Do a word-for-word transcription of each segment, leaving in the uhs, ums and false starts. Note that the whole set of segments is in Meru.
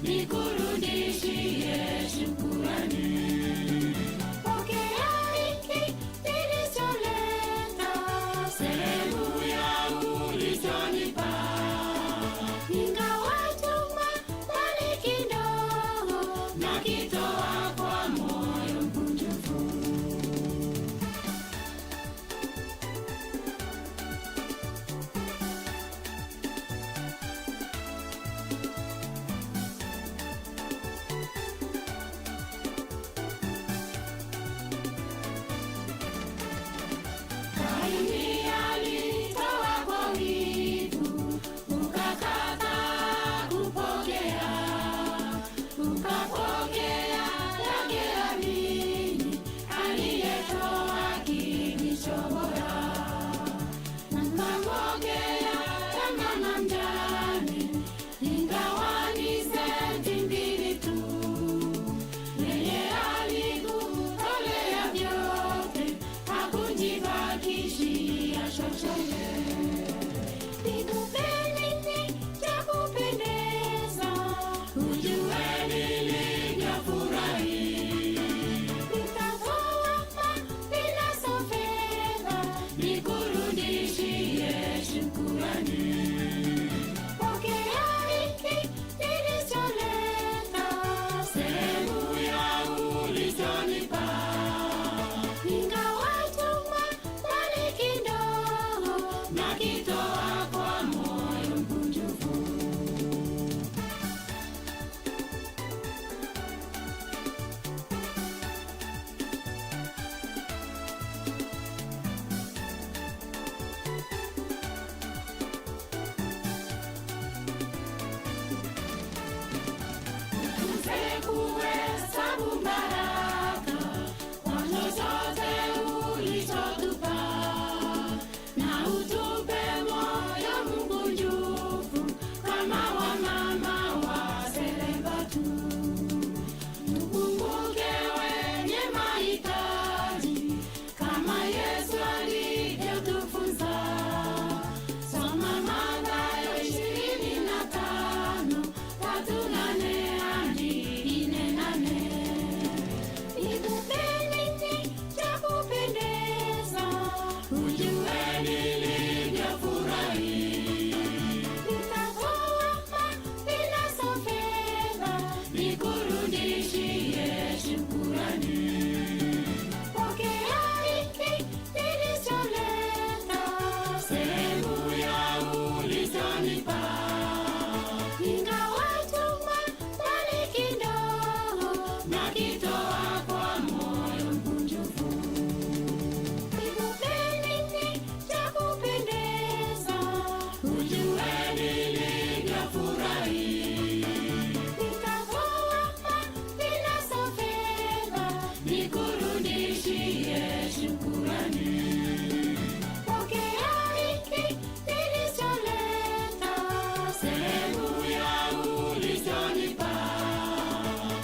nikurudishie shukurani. Pokea hiki nilicholeta, sehemu ya ulichonipa. Ingawa chuma bali kidogo, nakitoa kwa moyo mkunjufu. Kaini alitoa kwa wivu, ukakataa kupokea, ukapokea yake Habili aliyetoa kilicho bora. Ukapokea ya mama mjane, ingawa ni senti mbili tu. Yeye alikutolea vyote, hakujibakishia chochote. Nikupe nini cha kupendeza, ujue nilivyofurahi. Nitatoa ninazo fedha, nikurudishie shukurani. Pokea hiki nilicholeta, sehemu ya ulichonipa. Ingawa chuma bali kidogo, nakitoa kwa moyo mkunjufu. Tukuze kuhesabu baraka kwa chochote ulichotupa. Na utupe moyo mkunjufu kama wa mama wa Serebatu. Tukumbuke wenye mahitaji kama Yesu alivyotufunza. Soma Mathayo ishirini na tano, tatu nane hadi nne nane. Nikupe nini cha kupendeza, ujue nilivyofurahi. Nitatoa ninazo fedha, nikurudishie shukurani. Pokea hiki nilicholeta, sehemu ya ulichonipa. Ingawa chuma bali kidogo, nakitoa kwa moyo mkunjufu. Nikupe nini cha kupendeza, ujue nilivyofurahi. Nitatoa ninazo fedha, nikurudishie shukurani. Pokea hiki nilicholeta, sehemu ya ulichonipa.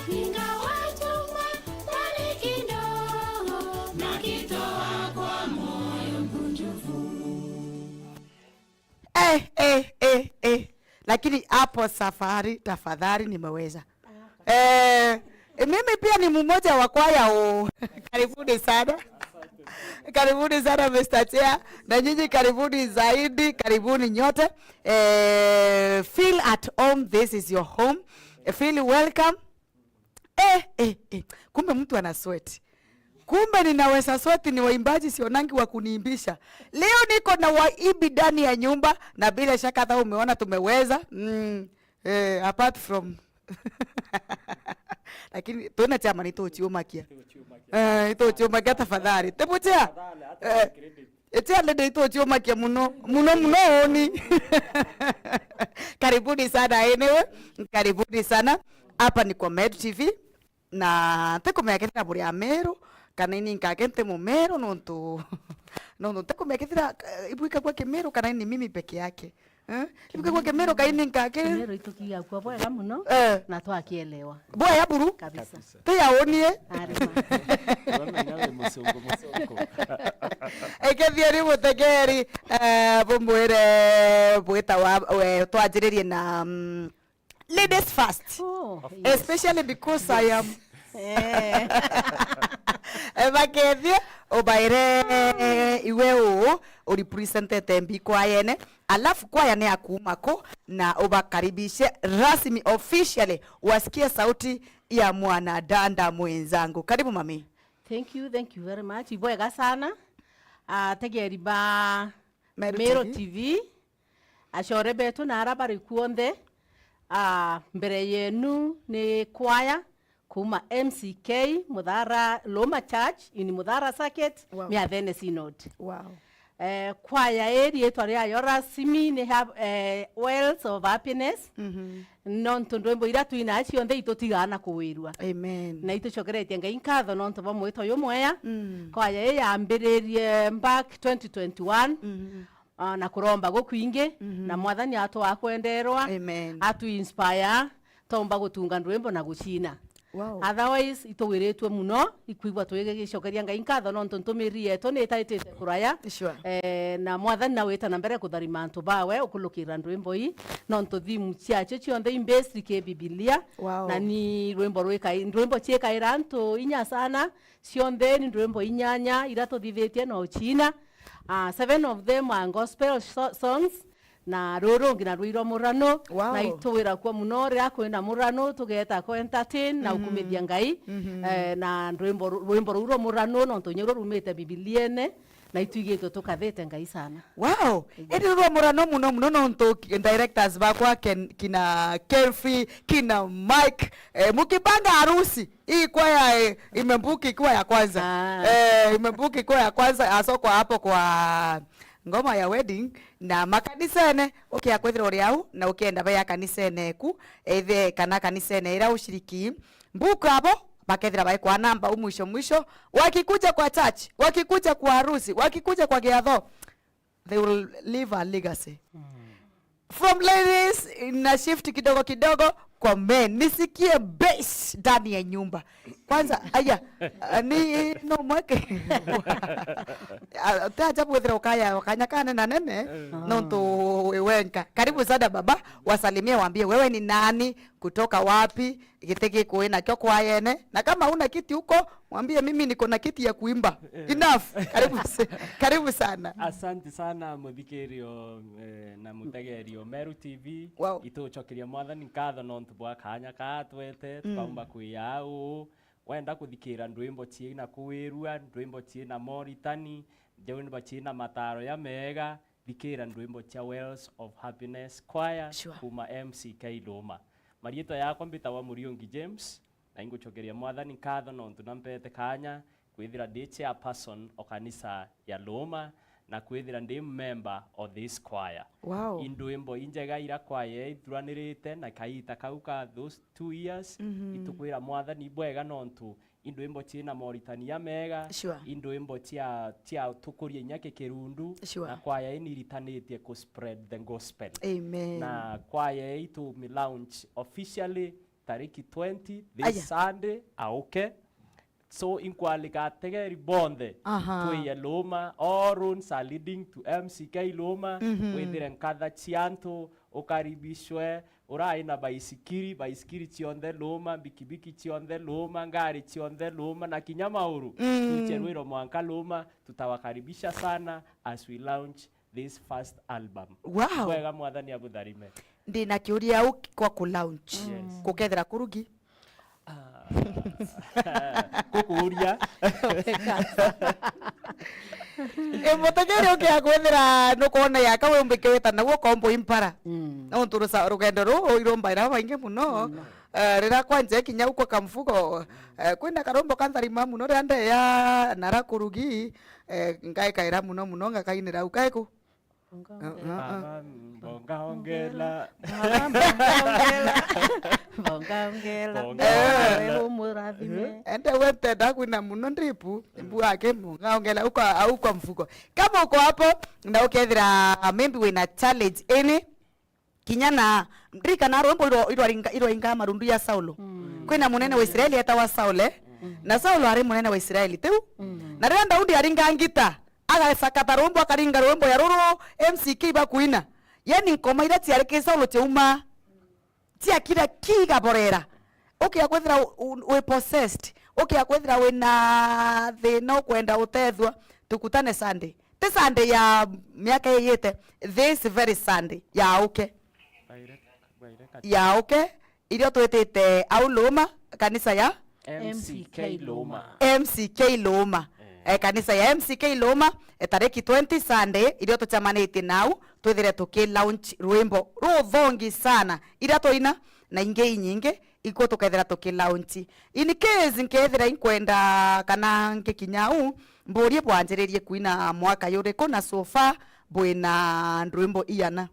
Ingawa chuma bali kidogo, nakitoa kwa moyo mkunjufu. Eh, eh, eh, eh. Lakini hapo safari, tafadhali, nimeweza. Eh, mimi pia ni mmoja wa kwaya o. Karibuni sana. Karibuni sana, Mister Chair. Na nyinyi karibuni zaidi, karibuni nyote. Eh, feel at home, this is your home. Feel welcome. Eh, eh, eh. Kumbe mtu ana sweat. Kumbe ninaweza sweat, ni waimbaji sionangi wa kuniimbisha. Leo niko na waimbi ndani ya nyumba, na bila shaka hata umeona tumeweza. Mm, eh, apart from lakini twina chama nituchiumakia. Eh, nituchiumakia tafadhali. Tebuchea. Eh, eti already ituchiumakia muno, muno, muno uni. Karibuni sana, anyway. Karibuni sana. Hapa ni kwa Meru T V. Na ntikumenya kethira buri Ameru, kana ini nkake nti Mumeru, nontu, nontu ntikumenya kethira, eh, ibwikagua Kimeru, kana ini mimi peke yake. Eh? Ibwikagua Kimeru, kaini nkake. Kimeru itukiagua bwega muno, eh, na twakielewa. Bwega buru? Kabisa. Kabisa. Ti ya unie. Ari ma. Unaona inawe musongo, musongo. Ekethieri mutegeri, eh, bumwire bwita wa, we, twanjiririe na, mm, Ladies first. Oh, yes. Especially because I am Eh. Eh, bakethie, ubaire iwe uu, urepresentete Mbi kwayene, alafu kwaya ni ya kuuma ku, na ubakaribishe rasmi officially, wasikie sauti ya mwanadada mwenzangu. Karibu mami. Thank you, thank you very much. Ibwega sana. Ategeri ba Meru Meru T V. T V. Acore betu na ara bari kuonthe, ah, mbere yenu ni kwaya kuuma M C K, Muthara, Luma Church, in Muthara Circuit, Wow. Miathene Synod. Wow. Eh, kwaya ii riitwa riayo rasmi ni ha-, eh, Wells of Happiness. Mhm. Nontu ndwimbo iria twinaa cionthe itutigaa na kuwirua. Amen. Na itucokeretie Ngai nkatho nontu bwa mwito uyu mwea. Mm. Kwaya ii yambiririe back twenty twenty-one. Mhm. Ah, na kuromba gukwingi, Mhm. na Mwathani atwaa kwenderwa, Amen. atu inspire, tomba gutunga ndwimbo na gucina. Wow. Otherwise, itugwiritue muno, ikwigua tugigicokeria Ngai nkatho nontu ntumiri yetu ni itaitite kuraya. Sure. Eh, na Mwathani nawe wita na mbere kutharima antu bawe ukulukira ndwimbo ii, nontu thimu ciacio cionthe i based ki Bibilia. Wow. Na ni rwimbo rwikai-, ndwimbo ciikaira antu inya sana, cionthe ni ndwimbo inyanya iria tuthithitie na ucina. Ah, seven of them are gospel so-, songs, na ruru rungi na rwirwa murano, Wow. na itwira kwa muno riria kwina murano, tugeta ku entertain na Mhm. ukumithia Ngai. Mhm. Eh, na rwimbo ru-, rwimbo ruu rwa murano, nontu nyo rurumite Bibiliene, na itwigitwe tukathite Ngai sana. Wow! Yes. Indi rwa murano muno muno, nontu ki-, directors bakwa Ken-, kina Kenfrey, kina Mike, eh, mukipanga harusi, hii kwaya, eh, imebuki ikiwa ya kwanza. Ah. Eh, imebuki ikiwa ya kwanza, haswa kwa hapo kwa ngoma ya wedding, na makanisene, ukia kwithira uri au, na ukienda baya kanisene eku, ethe kana kanisene ira ushiriki, mbuku abo, bakethira baikwa namba u mwisho mwisho, wakikuja kwa church, wakikuja kwa harusi, wakikuja kwa giatho, they will leave a legacy. Mm. From ladies, na shift kidogo kidogo kwa men. Nisikie bass ndani ya nyumba. Kwanza, aya, ah, ni, no mweke. Ah, ta ajabu wethira ukaya, ukanya kane na nene, Eh. nontu wi wenka. Karibu sana baba, wasalimie, waambie wewe ni nani, kutoka wapi, giti gikuwi nakio kwayene. Na kama una kiti huko, mwambie mimi niko na kiti ya kuimba. Eh. Enough. Karibu s-, karibu sana. Asante sana, muthikirio, eh, na mutegerio Meru T V. Wow. Itucokeria Mwathani nkatho nontu bwa kanya kaa atwete, Mm. tukaumba kwia uu. Wenda kuthikira ndwimbo ciina kuwirua, ndwimbo ciina moritani, ndwimbo ciina mataro ya mega, thikira ndwimbo cia Wells of Happiness Choir Sure. kuma M C K Luma. Mariitwa yakwa mbitagwa Muriungi James, na ingucokeria Mwathani nkatho nontu nampete kanya kwithira ndi chairperson o kanisa ya Luma na kwithira ndi member o this choir. Wow. Indwimbo injega ira kwaya ithuranirite na kaita kau ka those two years, Mhm. itukwira Mwathani ibwega nontu indwimbo ciina moritani jamega, Sure. indwimbo cia, cia tukuria inya kikirundu, Sure. na kwaya ii niritanitie ku spread the gospel. Amen. Na kwaya ii tumi launch officially tariki twenty, this Aya. Sunday, auke. So, inkwalika ategeri bonthe, Aha. twiye Luma, all roads are leading to M C K Luma, Mhm. withire nkatha cia antu, ukaribishwe, urai na baisikiri, baisikiri cionthe Luma, mbikibiki cionthe Luma, ngari cionthe Luma, na kinya mauru, Mm. tuche Rwiro mwanka Luma, tutawakaribisha sana as we launch this first album. Wow. Bwega, Mwathani abutharime. Ndi na kiuria au kwa ku launch. Yes. Kukethira kurugi? Ah. Kukuuria. E, mutegeri ukia kwithira nukwona yaka we umbike wita naguo kombo impara. Mm. Nontu rusa-, rugendo ruu irumbaira baingi muno. Mm. Eh, riria kwanja kinya uko Kamfugo, eh, kwina karumbo kantharima muno riria ndeya nara kurugi, eh, ngaikaira muno muno ngakainira u kaiku. Bonga Ah, ongela. ah, ah. Baba, bonga ongela. Baba, bonga ongela. Bonga ongela. Bonga Baba, ongela. Wewe umurathime. Ende we ntenda kwina muno ndripu, mbu ake bonga ongela uko, au kwa mfuko. Kama uko hapo, na ukethira maybe wina challenge ini, kinya na, ndirikana rwimbo irwa-, irwaringa-, irwainga marundu ya Saulo. Mm. Kwina munene wa Israeli etawa Saul, eh? Mm. Na Saulo ari munene wa Israeli, tiu? Mm. Na riria Daudi aringa ngita, agasakata rwimbo, akaringa rwimbo ya ruru M C K bakuina. Yani nkoma iria ciari ki Saulo ciauma, ci-, Kira kigaborera. Ukia kwithira u-, u-, wi possessed. Ukia kwithira wina thina ukwenda utethua, tukutane Sunday. Ti Sunday ya miaka iyite, this very Sunday ya uke. Baire, baire kati. Ya uke, irio twitite au Luma, kanisa ya? M C K Luma. M C K Luma. Eh. Eh, kanisa ya M C K Luma, eh, tariki twenty Sunday, irio tucemanitie nau, twithire tuki launch rwimbo ruthongi sana. Iria twaina, na ingi inyingi, ikuo tukethira tuki launch. In case nkethira inkwenda kana ngikinya u, mburie bwanjiririe kuina mwaka yuriku, na so far bwina ndwimbo iana?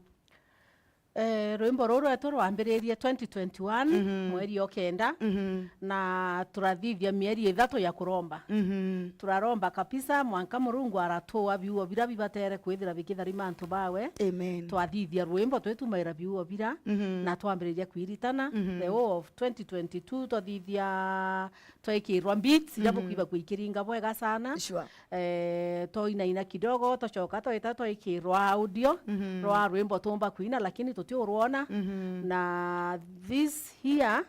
Eh, rwimbo ruu rwetu rwambiririe twenty twenty-one, mhm, mweri o kenda, mhm, na turathithia mieri ithatu ya kuromba. Mhm. Turaromba kabisa mwanka Murungu aratua biuo bira bibatere kwithira bikitharima antu bawe. Amen. Twathithia rwimbo twitumaira biuo bira, mhm, na twambiriria kwiritana. Mhm. The whole of twenty twenty-two twathithia twaikirwa beats iria, mhm, bukwiba kuikiringa bwega sana. Sure. Eh, twainaina kidogo, twacoka twaita twaikirwa audio, mhm, rwa rwimbo tumba kuina, lakini tutiurwona. Mhm. Na this year,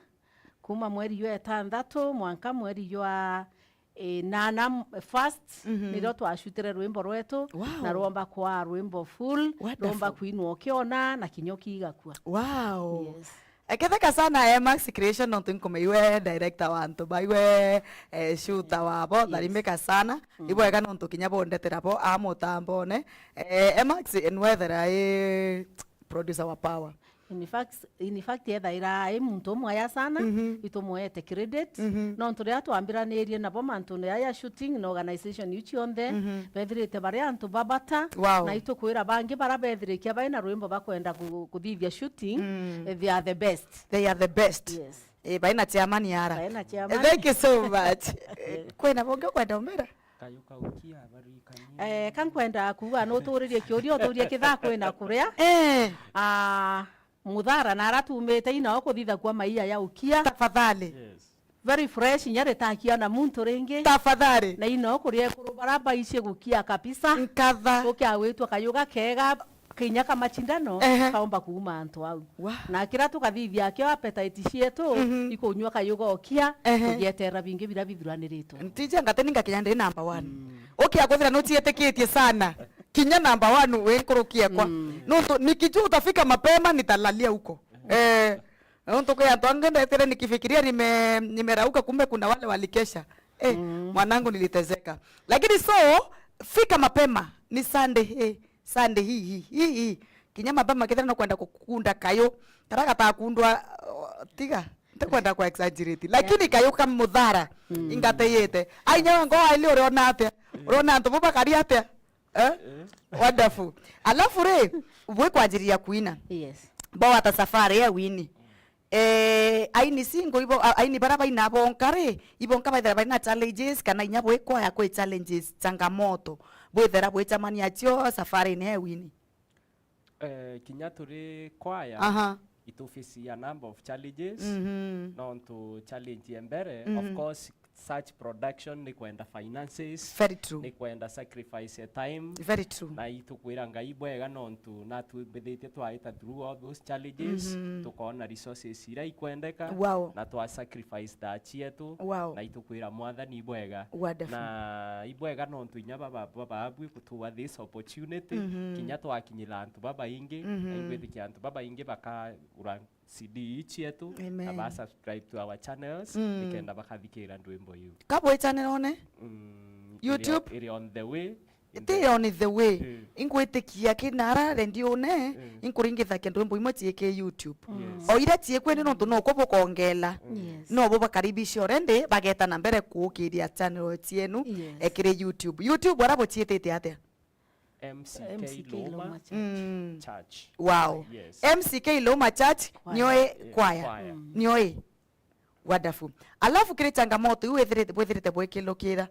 kuma mweri jwa itantatu mwanka mweri jwa, eh, nana m-, first, mhm, nirio twashutire rwimbo rwetu, wow, na rwomba kwa rwimbo full, wonderful, rwomba kuinwa ukiona na kinya ukigakua. Wow. Yes. Eketheka sana, eh, Max Creation, nontu nkumenya iwe director wa antu ba iwe, eh, shooter wabo, yes, tharimika sana. Mm. Ibwega nontu kinya bondetera bo a mutambone. Eh, eh, Max, nwethera i producer wa power. In fact, in fact, ethaira i muntu umwaya sana, mhm, itumwete credit. Mhm. Nontu riria twambiranirie nabo mantune jaya ya shooting na organization iu cionthe, mhm, bethirite bari antu babata, wow, na itukwira bangi bara bethirikia baina rwimbo bakwenda ku-, kuthithia shooting, mm, eh, they are the best. They are the best. Yes. Eh, baina chairman ara. Baina chairman. Eh, thank you so much. Eh, kwina bonge kwenda umera? Kayo kaukia baruikania. Eh, kankwenda kuuga nuturirie kiuria, uturie kithaa kwina kuria. Eh. Ah, muthara na ara tumite inao kuthitha kwa maia ya ukia. Tafadhali. Yes. Very fresh, inya ritakia na muntu ringi. Tafadhali. Na ino kuria ekuru bara baicie gukia kabisa. Nkatha. Ukia gwitwa kayuga kega, kinya ka machindano, ehe, kaomba kuuma antu au. Wa. Na kira tukathithia akio appetite cietu, mhm, ikunyua kayuga ukia, ehe, tugieterera bingi bira bithuraniritwe. Ntija ngate ninga kinya ndi number one. Mm. Ukia kwithira nucietikitie sana. Kinya number one wi nkuruki ekwa. Mm. Nontu nikijua utafika mapema, nitalalia huko. Eh. Nontu kwi antu angi ndetire nikifikiria nime-, nimerauka, kumbe kuna wale walikesha. Eh, mm, mwanangu, niliteseka. Lakini so, fika mapema, ni Sunday, eh, Sunday hii, hii, hii, hii. Kinya mapema kethira no kwenda kukunda kayo. Kara gatakundwa, oh, tiga. Ntikwenda kwa exaggerate. Lakini, yeah, kayo ka muthara, mm, ingateyete. Ai, nyawe ngo aili uriona atia? Mm. Uriona antu bo bakari atia? Eh? Eh? Wonderful. Alafu ri, bwi kwanjiriria kuina. Yes. Bo ata safari ya wini. Eh, aini single ibo, a-, aini bara baina bonka ri, ibonka baithira bari na challenges, kana inya bwi kwaya kwi challenges, changamoto. Bwithira bwicamania cio safari-ini ya wini. Eh, kinya turi kwaya, aha, ituface a number of challenges. Mhm. Nontu challenge ya mbere, of, mhm, course, such production ni kwenda finances, very true, ni kwenda sacrifice ya time. Very true. Na itukwira Ngai bwega nontu natumbithitie twaita through all those challenges, mhm, tukoona resources iria ikwendeka, wow, na twa sacrifice thaa cietu, wow, na itukwira Mwathani ibwega. Wonderful. Na ibwega nontu inya baba, baba abui gutuwa this opportunity, mhm, kinya twakinyira antu babaingi, mhm, na ingwitikia antu babaingi bakagura C D cietu, amen, na ba subscribe to our channels, mm, nikenda bakathikira ndwimbo iu. Kabwitanirone? Mm, YouTube? Iri on, iri on the way. Iti on the way. Mm. Ingwitikia kinara rendione, mm, inkuringithakia ndwimbo imwe ciiki YouTube. Yes. O iria ciikwe ni nontu no kubukongela. Mm. Yes. No bubakaribisha already, bageta na mbere kuukiria channel cienu, yes, ekiri YouTube. YouTube ara buciitite atia? M C K Loma Church. Mm. Wow. Yes. M C K Loma Church, nioe kwaya. Nioe. Wonderful. Alafu kiri changamoto iu withirite, bwithirite bwikilukira.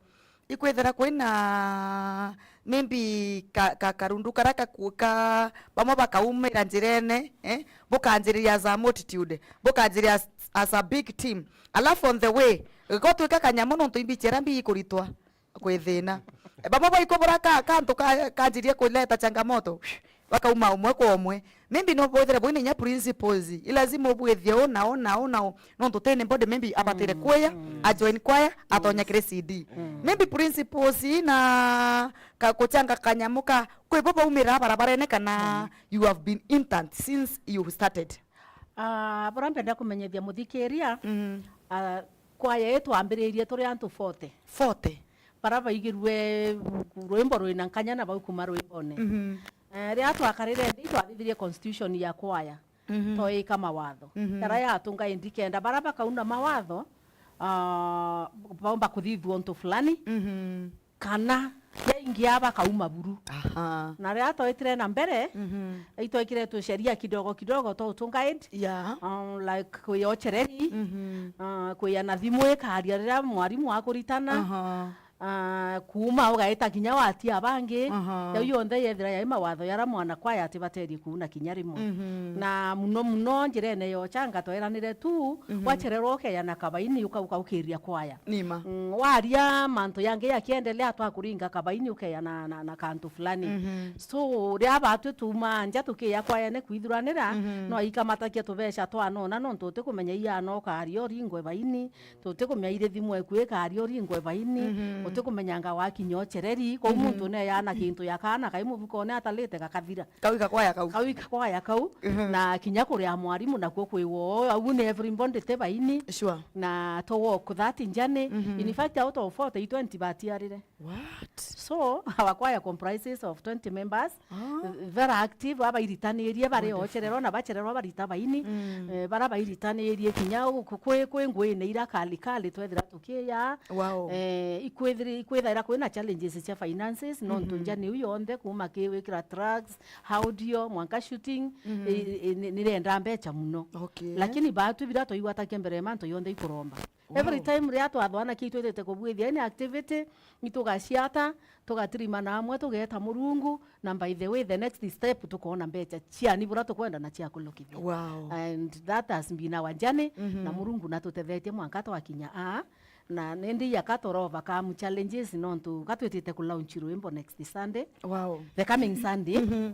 Ikwithira kwina maybe ka, ka, karundu karia kaku-, ka, bamwe bakaumira njirene, eh? Bukanjiriria as a multitude, bukanjiriria as, as a big team. Alafu on the way, gigotwika kanyamu nontu imbichi iria mbi ikuritwa. Kwithina. Bamwe baikubura ka, kantu ka, kanjirie kuleta changamoto. bakauma umwe kwa umwe. Maybe no bwithire bwina inya principles, i lazima ubwithie u na u na u na u. Nontu training body maybe abatire kwaya, a join kwaya, atonya kiri C D. Maybe principles ina ka kuchanga kanyamu ka kwi bo baumira barabarene kana you have been intern since you started. Ah, bura mpenda kumenyethia muthikiria, ah, kwaya ii twambiririe turi antu forty. Forty? Bara baigirue rwimbo rwina nkanya na bau kuma rwimbone. Eh, riria twakarire nthi, twathithirie constitution ya kwaya. Twaika mawatho. Jaria yatunga indi kenda bara bakauna mawatho, ah, baumba kuthithua untu fulani. Kana yaingia bakauma buru. Aha. Na riria twaitire na mbere, itwekire tu sheria kidogo kidogo twa utu guide. Yeah. Um, like kwiya uchereri, ah, kwiya na thimu ikaria riria mwarimu akuritana. Aha. Ah, kuuma ugaita kinya watia bangi. Aha. Yau yonthe yethira yai mawatho yara mwana kwaya atibaterie kuuna kinya rimwe. Na muno muno njirene yochanga tweranire tu, wachererwa ukeya na kabaini uka-, ukaukiria kwaya. Nima. Mm, waria mantu yangi yakiendelea twakuringa kabaini ukeya na, na, na kantu fulani. So, ria batwi tuuma nja tukiya kwayene kwithuranira, no ikamatakia tubeca twanona nontu utikumenya iana ukaria uringwe baini, tutikumenya iri thimu eku ikaria uringwe baini, utikumenyanga wakinya uchereri, kwou muntu neya na kintu ya kana kai mufukone atalite gakathira. Kau ikakwaya kau. Kau ikakwaya kau, na kinya kuria mwarimu nakuo kwi woo, au ni everybody te baini. Sure. Na to walk that journey. In fact, out of forty, twenty batiarire. What? So, our choir comprises of twenty members, very active, abairitanirie, bari ochererwa na bachererwa barita baini, eh, bara bairitanirie kinya ku-, kwi, kwi nguine ira kali kali twethira tukiya. Wow. Eh, ikwithiri-, ikwithaira kwina challenges cia finances, nontu njani iu yonthe kuma ki wikira trucks, audio, mwanka shooting, i-, i-, ni-, nirenda mbecha muno. Okay. Lakini batu bira twaigwatakia mbere ya mantu yonthe ikuromba. Wow. Every time riria twathwana ki twitite kubwithia any activity, itugaciata, tugatirimana amwe, tugeeta Murungu, na by the way, the next step tukoona mbecha ciani bura tukwenda na cia kulukithia. Wow. And that has been our journey, na Murungu natutethetie mwanka twakinya aa, na nindi yaka tora overcome challenges nontu ka twitite ku launch rwimbo next Sunday. Wow. The coming Sunday.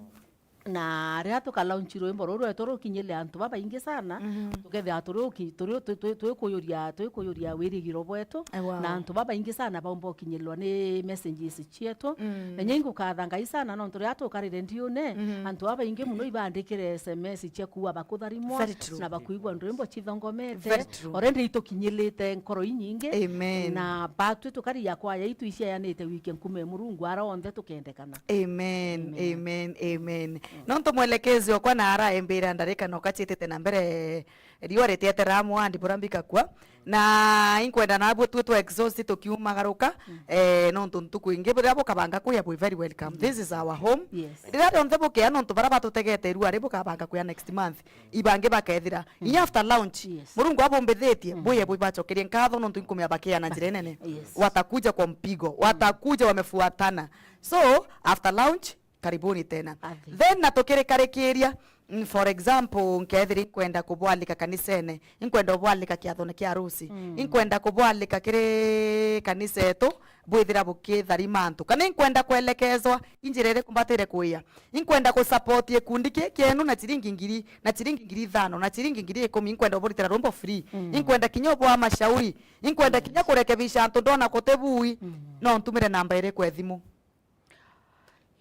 Na riria tuka launch rwimbo ruru rwetu rukinyire antu babaingi sana, tukethira turi uki-, turi, twi-, twi-, twikuyuria, twikuyuria wirigiro bwetu, na antu babaingi sana baumba ukinyirwa ni messages cietu. Na nyingi ukatha Ngai sana, nontu riria tukarire ndiune, antu babaingi muno ibandikire S M S cia kuuga bakutharimwa, na bakuigua ndwimbo cithongomete. Already itukinyirite nkoro inyingi. Amen. Na batwi tukari ya kwaya itu iciayanite wiki nkume Murungu ara onthe tukendekana. Amen, amen, amen. Nontu mwelekezi okwa na ara embira ndarika noka ciitite na mbere, riua ritietera mwandi bura mbikakua. Na inkwenda nabwo twi twa exhaust tukiumagaruka, eh, nontu ntuku ingi riria bukabanga kuya bwi very welcome. This is our home. Yes. Riria rionthe bukia nontu bara batutegete riua ri bukabanga kuya next month, ibangi bakethira. Inya after launch, yes, Murungu abumbithitie, buye bubacokerie nkatho nontu inkumia bakia na njira inene. Yes. Watakuja kwa mpigo, watakuja wamefuatana. So, after launch, karibuni tena. Athi. Then na tukirikarikiria, mm, for example, nkethira inkwenda kubwalika kanisene, inkwenda ubwalika kiathone kia arusi, inkwenda kubwalika kiri kanisa etu, bwithira bukitharima antu. Kana inkwenda kwelekezwa, injira iriku mbatire kuia. Inkwenda ku support gikundi ki kienu na ciringi ngiri, na ciringi ngiri ithano, na ciringi ngiri ikumi, inkwenda uburitira rwimbo free. Inkwenda kinya ubwa mashauri, inkwenda kinya kurekebisha antu ndona kuti bui, no ntumire namba iriku e thimu?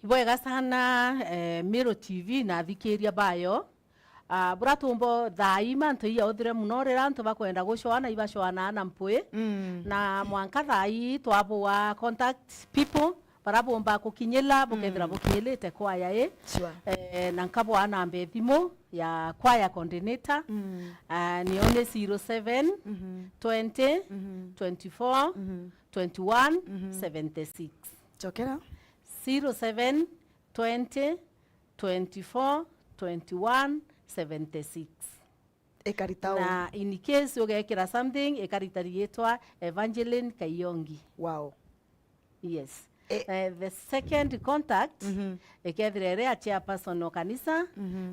Ibwega sana, eh, Meru T V na athikiria bayo. Ah, bura tumbo thaa ii mantu ii yauthire muno, riria antu bakwenda gucwana, ibacoanaa na mpwi. Na mwanka thaa ii twabua contact people, bara bumba kukinyila, bukethira bukinyilite kwaya ii. Sure. Eh, na nkabua namba e thimu ya kwaya coordinator. Ah, niyo ni zero seven, twenty, twenty-four, twenty-one, seventy-six. Chokera. Zero seven, twenty, twenty-four, twenty-one, seventy-six. Ikarita uu. Na in case ugekira something, ikarita riitwa Evangeline Kaiyongi. Wow. Yes. E- Eh, the second contact, ikethira iri a chairperson o kanisa,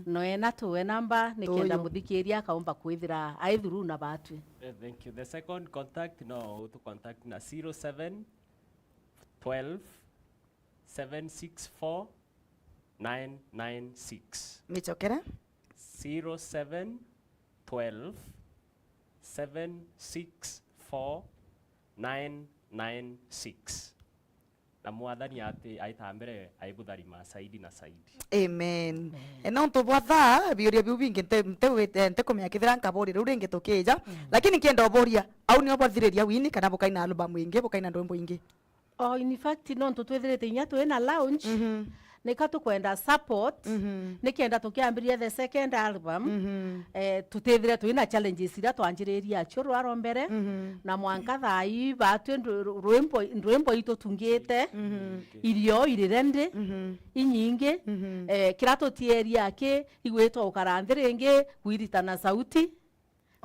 no ena tuwe namba, nikenda muthikiria akaumba kwithira ai through na batwi. Eh, thank you. The second contact, no utu contact na zero seven, twelve, seven six four, nine nine six. Micokere. Zero seven twelve seven six four nine nine six. Na Mwathani ati aita mbere aibutharima saidi na saidi. Amen. E, nontu bwa thaa, biuria biu bingi nte- nte- nte kumenya kethira nkaburia riu ringi tukija. Lakini nkienda uburia, au nio bwathiriria wini kana bukaina album ingi, bukaina ndwimbo ingi? Oh, in fact, nontu twithirite inya twi na launch, nika tukwenda support, nikenda tukiambiria the second album, eh, tutithire twi na challenges iria twanjiririe acio rwaro mbere, na mwanka thaa ii batwi ndw- rwimbo, ndwimbo itutungite, irio iri rendi, inyingi, eh, kira tutieria aki igwitwa ukara nthi ringi, gwiritana sauti,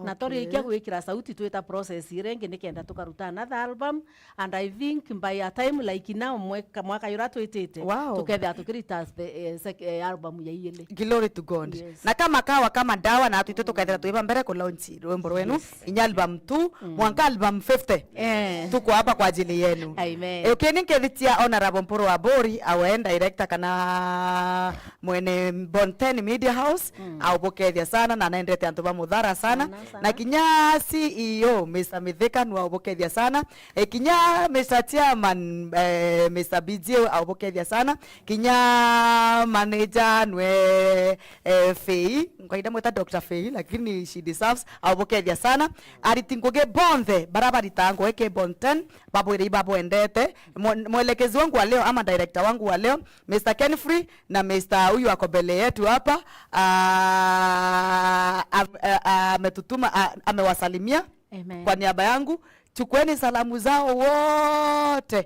na turikia gwikira sauti twita process iria ingi nikenda tukaruta another album, and I think by a time like now mweka, mwaka yura twitite, Wow. tukethira tukirita the, eh, sec- eh, album ya iili. Glory to God. Yes. Na kama kawa kama dawa, na twitwe tukethira twiba mbere ku launch rwimbo rwenu, inya album two, mwanka album fifty. Eh. Tuko hapa kwa ajili yenu. Amen. Eh, okay, ninkethitia Honorable Mpuru wa Bori, awe director kana mwene Bonten Media House, aubukethia sana na nendete antu ba Muthara sana. Sana, sana. Na kinya C E O, Mister Mithika, nwa ubukethia sana. E, kinya Mister Chairman, eh, Mister B J, aubukethia sana. Kinya manager nwe, eh, Fei, nkaida mwita Doctor Fei, lakini she deserves, aubukethia sana. Ariti ngugi bonthe, bara baritaga ngugi ki Bonten, babwire ibabwendete. Mwe- mwelekezi wangu wa leo ama director wangu wa leo, Mister Kenfrey, na Mister huyu ako mbele yetu hapa, ah, am- ah, ametutuma, ah, amewasalimia Amen. kwa niaba yangu. Chukueni salamu zao wote.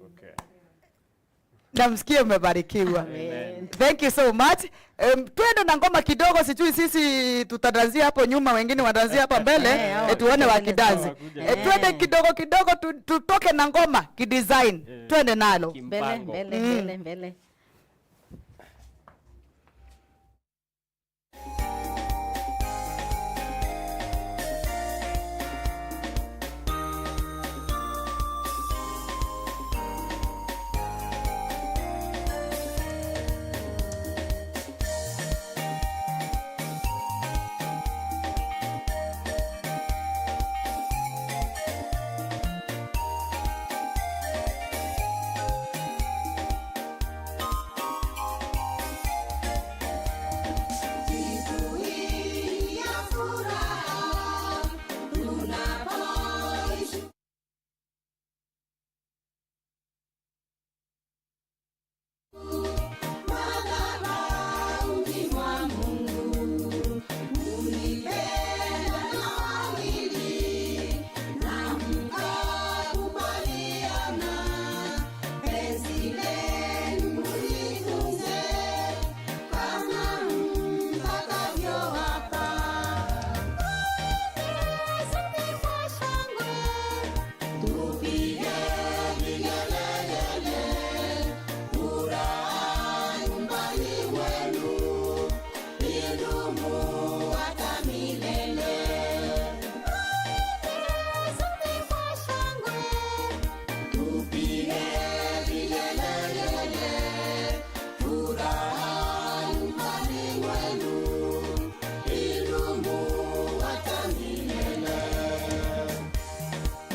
Okay. Namsikie umebarikiwa. Amen. Thank you so much. Um, twende na ngoma kidogo, sijui sisi tutadanzia hapo nyuma, wengine wadanzia hapa mbele, Eh, eh, tuone oh, wakidansi. Wakuja. Eh, twende Eh. kidogo kidogo tu, tutoke na ngoma kidesign. Eh. Twende nalo. Mbele, Kimpango. mbele, Mm. mbele, mbele.